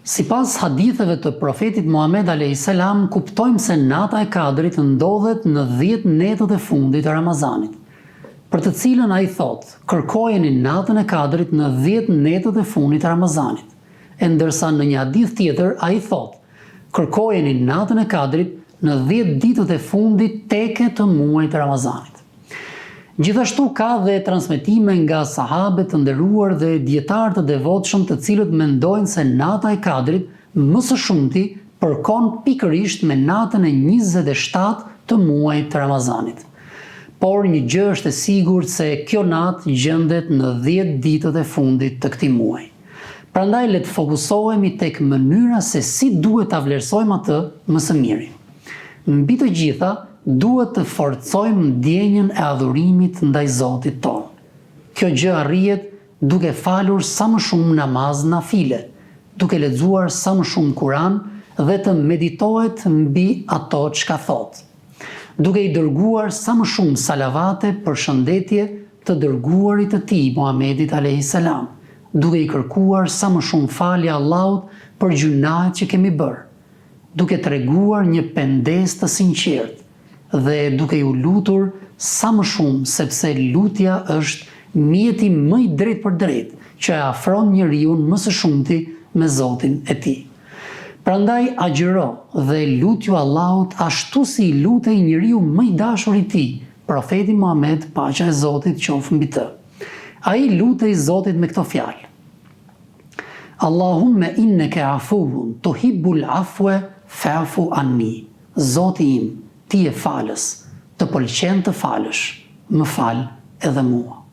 Sipas haditheve të Profetit Muhamed alejhi selam kuptojmë se nata e Kadrit ndodhet në dhjetë netët e fundit të Ramazanit, për të cilën ai thotë, Kërkojeni natën e Kadrit në dhjetë netët e fundit të Ramazanit. E ndërsa në një hadith tjetër ai thotë, Kërkojeni natën e Kadrit në dhjetë ditët e fundit teke të muajit të Ramazanit. Gjithashtu ka dhe transmetime nga sahabe të nderuar dhe dijetarë të devotshëm të cilët mendojnë se nata e Kadrit më së shumti përkon pikërisht me natën e 27 të muajit të Ramazanit. Por një gjë është e sigurt se kjo natë gjendet në dhjetë ditët e fundit të këtij muaji. Prandaj le të fokusohemi tek mënyra se si duhet ta vlerësojmë atë më së miri. Mbi të gjitha, duhet të forcojmë ndjenjën e adhurimit ndaj Zotit tonë. Kjo gjë arrihet duke falur sa më shumë namaz nafile, duke lexuar sa më shumë Kuran dhe të meditohet mbi ato çka thotë. Duke i dërguar sa më shumë salavate përshëndetje të dërguarit të Tij Muhamedit alejhi selam, duke i kërkuar sa më shumë falje Allahut për gjynahet që kemi bërë, duke treguar një pendesë të sinqertë dhe duke iu lutur sa më shumë sepse lutja është mjeti më i drejtpërdrejtë që e afron njeriun më së shumti me Zotin e tij. Prandaj agjëro dhe lutju Allahut ashtu si i lutej njeriu më i dashur i tij, Profeti Muhamed paqja e Zotit qoftë mbi të. Ai i lutej Zotit me këto fjalë, Allahumme inneke afuwwun tuhibbul afwe fa'fu anni, Zoti im, Ti je falës, të pëlqen të falësh, më fal edhe mua.